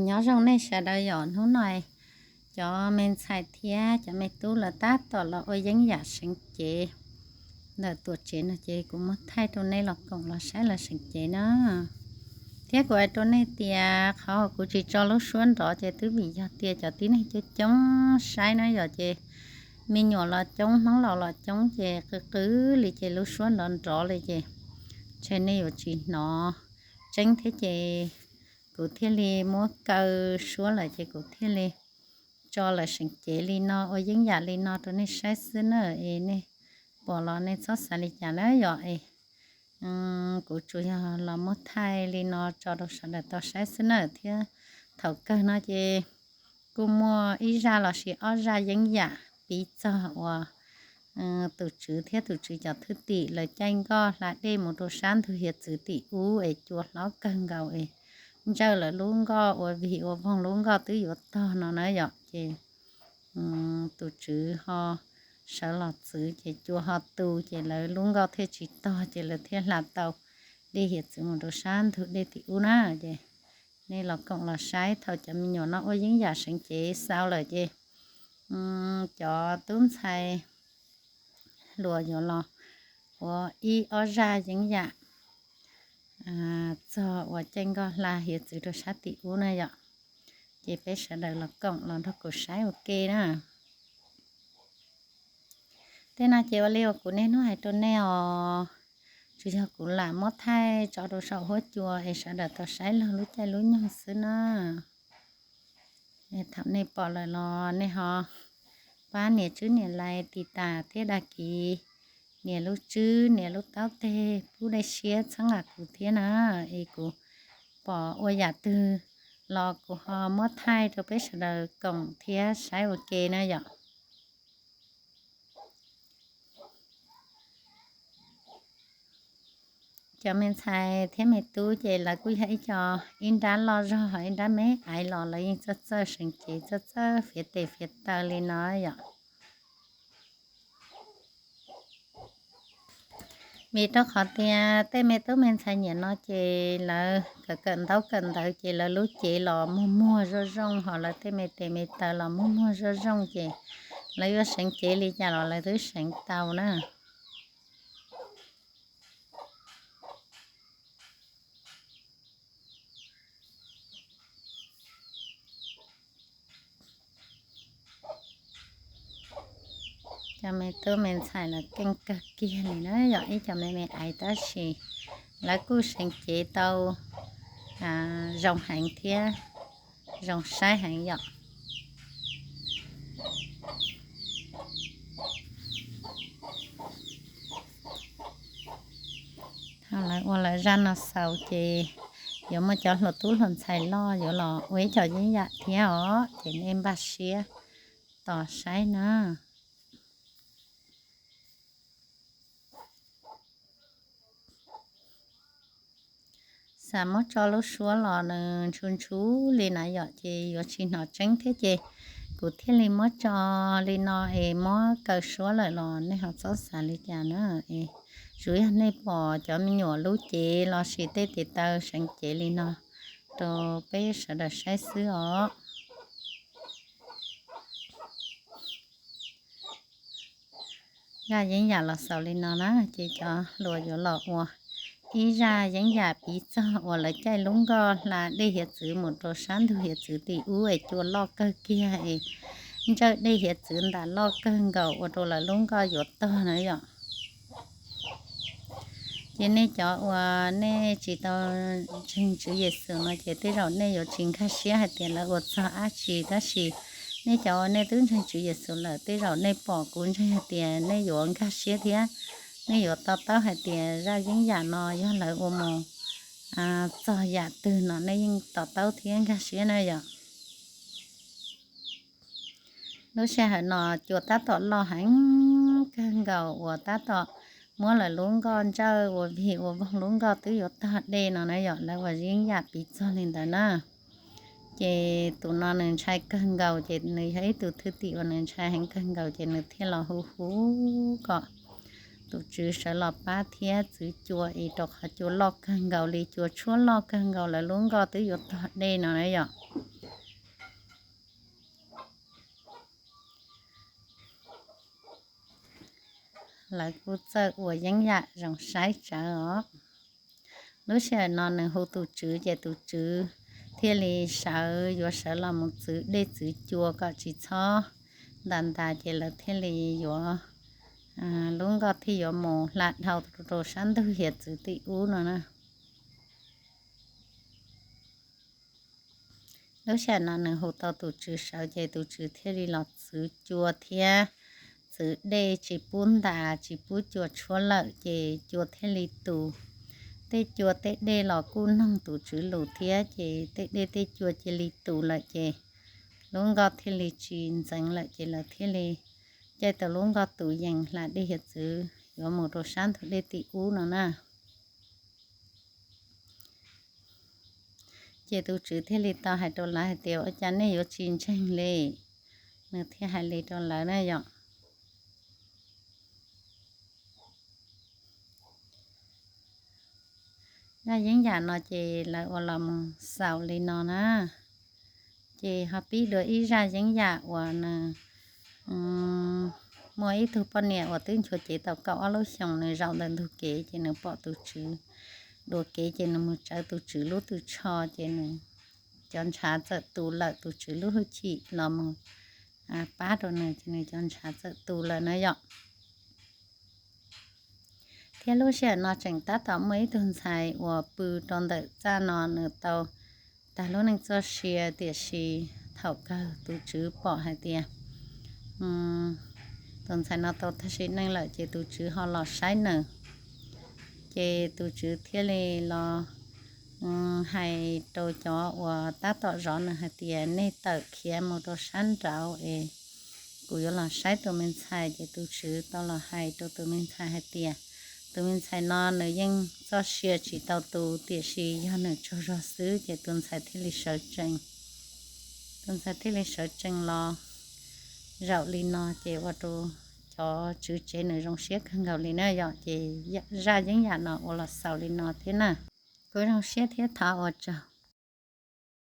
Nyob zoo nej sawv daws yom, hnub no cov me ntxhais thiab cov me tub lawv tab tom los ua yeeb yam seev cev ntawm tuam tsev no ces kuv muab thaij rau nej los koom los saib lawv seev cev na. Thiab kuv hais rau nej tias qhov kuv tsis tso lub suab nrov ces twb vim yog tias cov tib neeg coob coob saib na yom, ces me nyuam los coob, Hmoob laus los coob ces qw qw li ces lub suab nrov nrov li ces ntshe nej yuav tsis hnov tseeb thiab ces kuv thiaj li muab kaw suab lawm ces kuv thiaj li tso lawv seev cev li no ua yeeb yam li no rau nej saib xwb na. Es nej pom los nej txhob xav li cas na yom. Es kuv tsuas yog los muab thaij li no tso rau sawv daws tau saib xwb na. Thiab thaum kawg no ces kuj muaj ib zaj los sis ob zaj yeeb yam piv txog uas tus tswv thiab tus tswv cov thwj tim lawv caij nkoj hla dej mus rau sab ntug hiav txwv tim ub es cua hlob kawg nkaus es ntsawj lawv lub nkoj ua vig ua voog, lub nkoj twb yuav tog no na yom. Ces tus tswv ho sawv los txwv ces cua ho tu ces lawv lub nkoj thiaj tsis tog ces lawv thiaj hla tau dej hiav txwv mus rau sab ntug dej tim ub na. Ces nej los koom los saib thaum cov me nyuam no ua yeeb yam seev cev xaus lawm ces cov tub ntxhais hluas yuav los ua ib ob zaj yeeb yam txog uas caij nkoj hla hiav txwv rau sab tim ub na yom. Ces peb sawv daws los koom los nrog kuv saib ua ke na. Tej no ces ua li uas kuv niaj hnub hais rau nej os, tsuas yog kuv lam muab thaij tso rau saum huab cua es sawv daws tau saib log lub caij lub nyoog xwb na. Thaum nej pom lawm los nej ho pab nias tswb nias lais tis tas thiab dag kiv, nias lub tswb nias lub taub teg pub dej siab txhawb nqa kuv thiab na. Es kuv pom ua yam twg los kuv ho muab thaij rau peb sawv daws koom thiab saib ua ke na yom. Cov me ntxhais thiab me tub ces lawv kuj yog ib co, ib nrab loj zog ho ib nrab me aiv los lawv yeej txawj txawj seev cev txawj txawj fiav tes fiav taw li no yom. Vim rau qhov tias tej me tub me ntxhais niam no ces lawv kawm kawm ntaub kawm ntawv ces lawv lub cev los muag muag zoo zoo ho lawv tej me tes me taw los muag muag zoo zoo ces lawv yuav seev cev li cas los lawv twb seev tau na. Cov me tub me ntxhais los keej kawg kiag li na yom, ib co me me aiv tab sis lawv kuj seev cev tau zoo heev thiab zoo saib heev yom. Thaum lawv ua lawv zaj no xaus ces yuav muaj cov hluas tub hluas ntxhais loj yuav los ua ib co yeeb yam thiab os, ces nej npaj siab tos saib na. Xav muab tso lub suab los nws ntshus ntshus li na yom, ces yuav tsis hnov tseeb thiab ces kuv thiaj li muab tso li no es muab kaw suab lawm los nej ho txhob xav li cas na. Es tsuas yog nej pom cov me nyuam lub cev los sis tej tes taw seev cev li no rau peb sawv daws saib xwb os. Zaj yeeb yam los xaus li no na, ces cov hluas yuav los ua ib zaj yeeb yam piv txog uas lawv caij lub nkoj hla dej hiav txwv mus rau sab ntug hiav txwv tim ub es cua loj kawg kiag es ntsawj dej hiav txwv ntam loj kawg nkaus ua rau lawv lub nkoj yuav tog na yom. Ces nej cov uas nej tsis tau ntseeg Tswv Yexus no ces tej zaum nej yuav tsis nkag siab hais tias lawv ua txog dab tsi, tab sis nej cov uas nej twb ntseeg Tswv Yexus lawm tej zaum nej pom kuv ntseeg hais tias nej yuav nkag siab thiab nej yuav to taub hais tias zaj yeeb yam no yog lawv ua mus txog yam twg no nej yeej to taub thiab nkag siab na yom. Lub sij hawm no cua tab tom loj heev kawg nkaus uas tab tom muab lawv lub nkoj ntsawj ua vig ua voog, lub nkoj twb yuav tog dej no na yom, lawv ua yeeb yam piv txog li ntawd na. Ces tus no nws ntshai kawg nkaus, ces nws yog ib tug thwj tim uas nws ntshai heev kawg nkaus, ces nws thiaj los hu hu kom tus tswv sawv los pab thiab txwv cua es rau qhov cua loj kawg nkaus li, cua tshuab loj kawg nkaus lawv lub nkoj twb yuav tog dej no na yom. Lawv kuj txawj ua yeeb yam zoo saib tsawv os. Lub sij hawm no nws hu tus tswv ces tus tswv thiaj li sawv, yuav sawv los mus txwv dej txwv cua kom tsis txhob ntas ntas ces lawv thiaj li yuav, lub nkoj thiaj yuav mus hla dhau rau sab ntug hiav txwv tim ub no na. Lub sij hawm no nws hu tau tus tswv sawv ces tus tswv thiaj li los txwv cua thiab txwv dej tsis pub ntas tsis pub cua tshuab lawm ces cua thiaj li tus. Tej cua tej dej los kuj noog tus tswv lus thiab ces tej dej tej cua cia li tus lawm ces lub nkoj thiaj li tsis ntxeev lawm ces lawv thiaj li caij tau lub nkoj tus yees hla dej hiav txwv yuav mus rau sab ntug dej tim ub no na. Ces tus tswv thiaj li tau hais rau lawv hais tias, ua cas nej yuav tsis ntseeg li? Nws thiaj hais li rau lawv na yom. Zaj yeeb yam no ces lawv ua los mus xaus li no na. Ces ho pib dua ib zaj yeeb yam uas nws muaj ib tug poj niam uas twb nchuav cev tau kaum ob lub xyoos, nws zaum ntawm ntug kev ces nws pom tus tswv dua kev ces nws mus tsawv tus tswv lub tw tsho ces nws cov ntshav txawm tu lawm, tus tswv lub hwj chim los mus pab rau nws ces nws cov ntshav txawm tu lawm na yom. Thiab lub sij hawm no tseem tab tom muaj ib tug ntxhais uas pw rau ntawm txaj no nws tau tag lub neej txoj sia, tiam sis thaum kawg tus tswv pom hais tias tus ntxhais no tau tag sim neej lawm ces tus tswv ho los saib nws. Ces tus tswv thiaj li los hais rau cov uas tab tom zov nws hais tias, nej tawm khiav mus rau sab nraud es kuv yuav los saib tus me ntxhais. Ces tus tswv tau los hais rau tus me ntxhais hais tias, tus me ntxhais no nws yeej txoj sia tsis tau tu, tiam sis yog nws tsaug zog xwb. Ces tus ntxhais thiaj li sawv tsees. Tus ntxhais thiaj li sawv tsees los zaum li no ces ua rau cov tswv tsev nws zoo siab kawg nkaus li na yom. Ces zaj yeeb yam no ua los xaus li no thiab na. Kuv zoo siab thiab thov ua tsaug